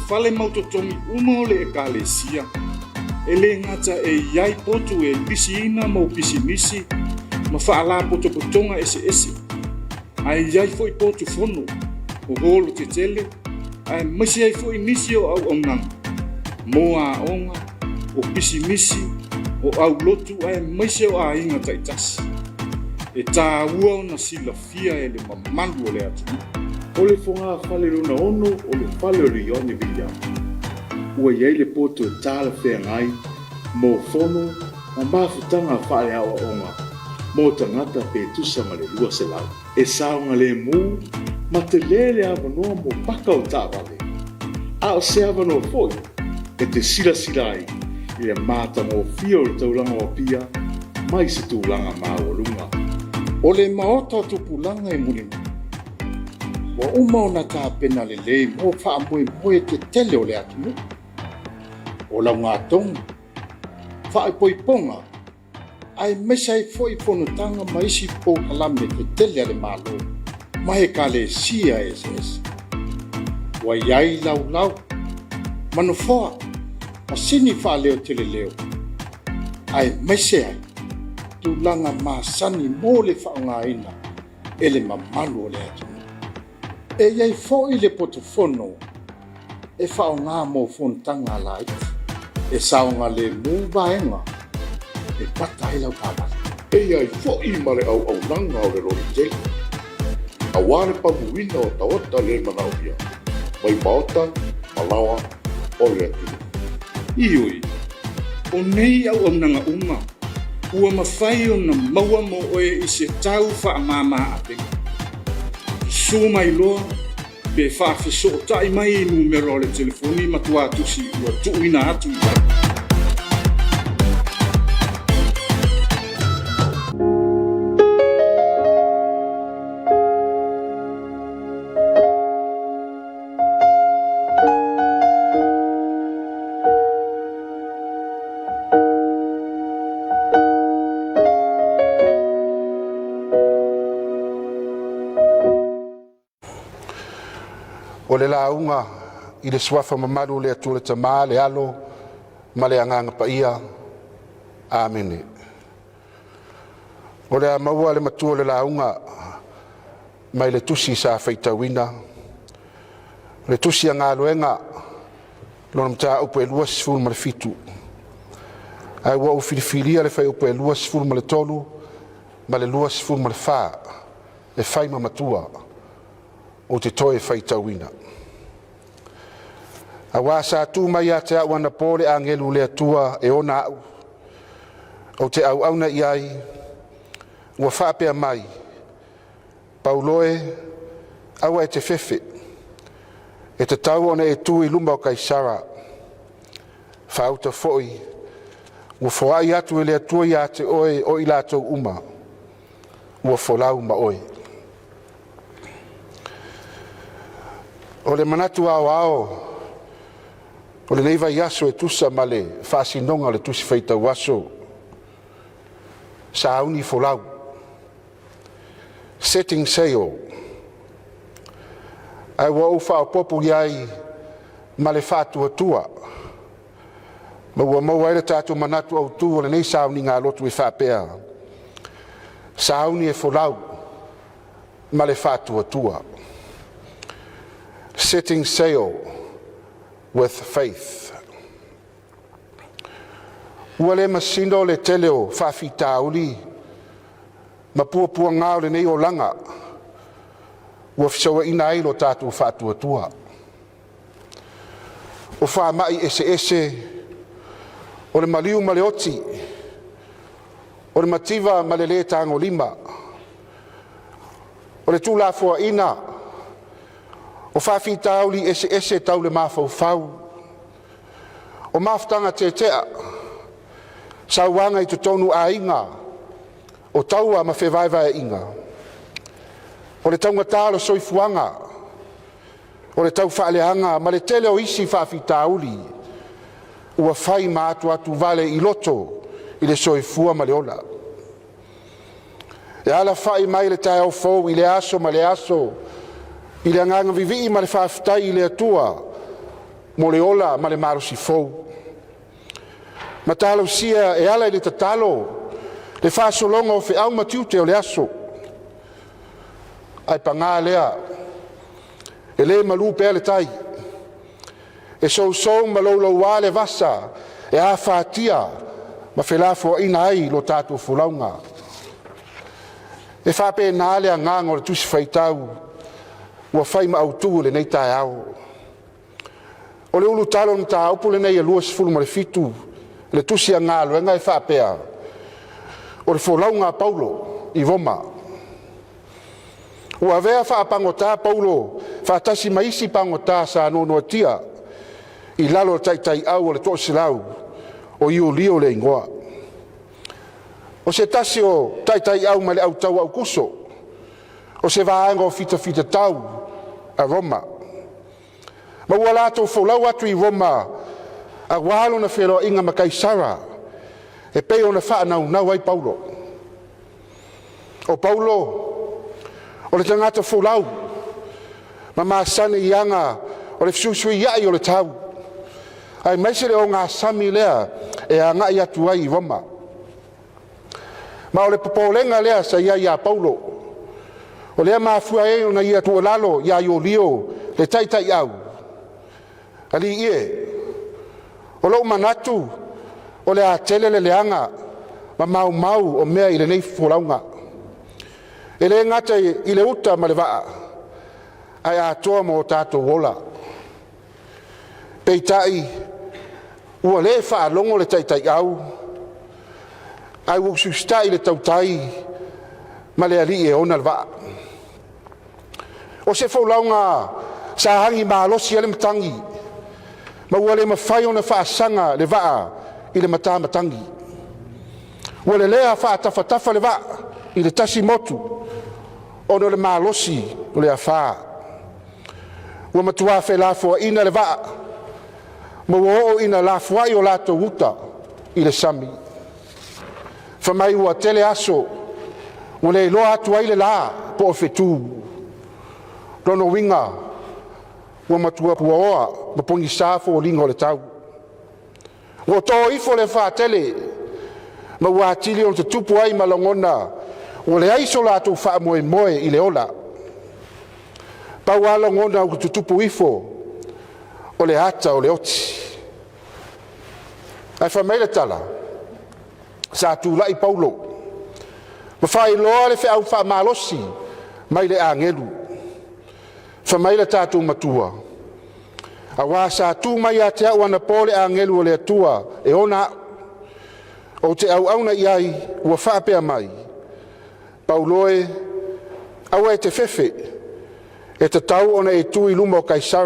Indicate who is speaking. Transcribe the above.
Speaker 1: fale mautotogi uma o le Ekalesia, e lē gata e i ai potu e lisiina mo pisinisi ma faalapotopotoga eseese, ae i ai foi potu fono, o holo tetele, aemaise ai foi nisi o auaunaga mo aoga, o pisinisi, o aulotu aemaise o aiga taitasi. E tāua ona silafia e le mamalu o le atunuu.
Speaker 2: O le fogafale lona ono o le fale o le Ioane Viliama, ua i ai le poto e talafeagai mo fono ma mafutaga faaleaoaoga mo tagata pe tusa ma le 200. E saogalemu ma tele le avanoa mo paka o taavale, a o se avanoa foi e te silasila ai i le matagofie o le taulaga o Apia mai se tulaga maualuga.
Speaker 1: O le Maota o Tupulaga e mulimuli, ua uma ona tapena lelei mo faamoemoe tetele o le atunuu, o laugatogi, faaipoipoga, aemaise ai foi fonotaga ma isi polokalame tetele a le Malo ma Ekalesia eseese. Ua i ai laulau, ma nofoa, masini faaleoteleleo, aemaise ai tulaga masani mo le faaaogaina e le mamalu o le atunuu. E i ai foi le potofono e faaaoga mo fonotaga laiti e saogalemu vaega e pata ai lau taavale.
Speaker 3: E i ai foi ma le auaunaga o le loli tele, aua le pamuina o tagata le manaomia mai maota ma laoa o le atunuu.
Speaker 1: Ioe, o nei auaunaga uma ua mafai ona maua mo oe i se tau faamama avega. Susu mai loa pe faafesootai mai i numera o le telefoni matuatusi ua tuuina atu i lalo.
Speaker 4: O le lauga i le suafa mamalu o le Atua le Tama, le Alo ma le Agaga Paia. Amene. O le a maua le matua o le lauga mai le tusi sa faitauina, le tusi a Galuega, lona mataupu e 27. Ae ua ou filifilia le fuaiupu e 23 ma le 24 e fai ma matua ou te toe faitauina. Auā sa tu mai ia te a'u anapo le agelu o le Atua e ona a'u, ou te auauna i ai, ua faapea mai, ‘Paulo e, aua e te fefe. E tatau ona e tu i luma o Kaisara. Faauta foi, ua foai atu e le Atua ia te oe o i latou uma ua folau ma oe.’ O le manatu aoao o lenei vaiaso e tusa ma le faasinoga o le Tusi Faitau Aso, sauni folau, setting sail. Ae ua ou faaopoopo i ai ma le faatuatua, ma ua maua ai le tatou manatu autu o lenei sauniga lotu e faapea, sauni e folau ma le faatuatua. Setting sail with faith. Ua le masino le tele o faafitauli ma puapuaga o lenei olaga ua fesauaina ai lo tatou faatuatua. O faamai eseese, o le maliu ma le oti, o le mativa ma le le tagolima, o le tuulafoaiina, o faafitauli eseese tau le mafaufau, o mafutaga tetea, sauaga i totonu o aiga, o taua ma fevaevaeaiga, o le taugata o le soifuaga, o le taufaaleaga ma le tele o isi faafitauli ua fai ma atuatuvale i loto i le soifua ma le ola. E alafai mai le taeao fou i lea aso ma lea aso i le agaga vivii ma le faafetai i le Atua. mo le ola ma le malosi fou. Ma talosia e ala i le tatalo le faasologa o feau ma tiute o le aso. Ae paga lea, e le malu pea le tai, e sousou ma louloua le vasa e afatia ma felafoaiga ai lo tatou folauga. E faapena le agaga o le Tusi Faitau ua fai ma autu i lenei taeao. O le ulutala o le mataupu lenei e 27, le tusi a Galuega e faapea, o le folauga a Paulo i Roma. Ua avea faapagota Paulo faatasi ma isi pagota sa noanoatia i lalo o le taitaiau a le Toaselau o Iulio le igoa. O se tasi o taitaiau mai le au tau Aukuso, o se vaega o fitafitatau a Roma, ma ua latou folau atu i Roma aua lona feloaiga ma Kaisara e pei ona faanaunau ai Paulo. O Paulo, o le tagata folau ma masani i aga o le fesuisuiai o le tau, aemaise le ogasami lea e agai atu ai i Roma. Ma o le popolega lea sa i ai ia Paulo, o lea e mafua ai ona ia tuualalo ia Iulio le taitaiau, “Alii e, o lou manatu o le a tele le leaga ma maumau o mea i lenei folauga, e le gata i le uta ma le vaa, ae atoa ma o tatou ola.” Peitai ua le faalogo le taitaiau ae ua usiusitai le tautai ma le alii e ona le vaa. O se folauga sa agi malosi ai le matagi ma ua le mafai ona faasaga le vaa i le matamatagi. Ua lelea faatafatafa le vaa i le tasi motu ona o le malosi o le afa. Ua matua felafoaiga le vaa ma ua oo ina lafoai a latou uta i le sami. Fai mai ua tele aso ua le iloa atu ai le la po o fetu. Lona uiga ua matua puaoa ma pogisa foliga o le tau. Ua to ifo le afa tele ma ua atili ona tutupu ai ma lagona ua leai so latou faamoemoe i le ola. Pau lava lagona ua tutupu ifo o le ata o le oti. Ae fai mai le tala, sa tulai Paulo ma faailoa le feau faamalosi mai le agelu. Fai mai le tatou Matua, “Aua sa tu mai ia te au anapo le agelu o le Atua e ona au, ou te auauna i ai ua faapea mai, ‘Paulo e, aua e te fefe. E tatau ona e tu i luma o Kaisara.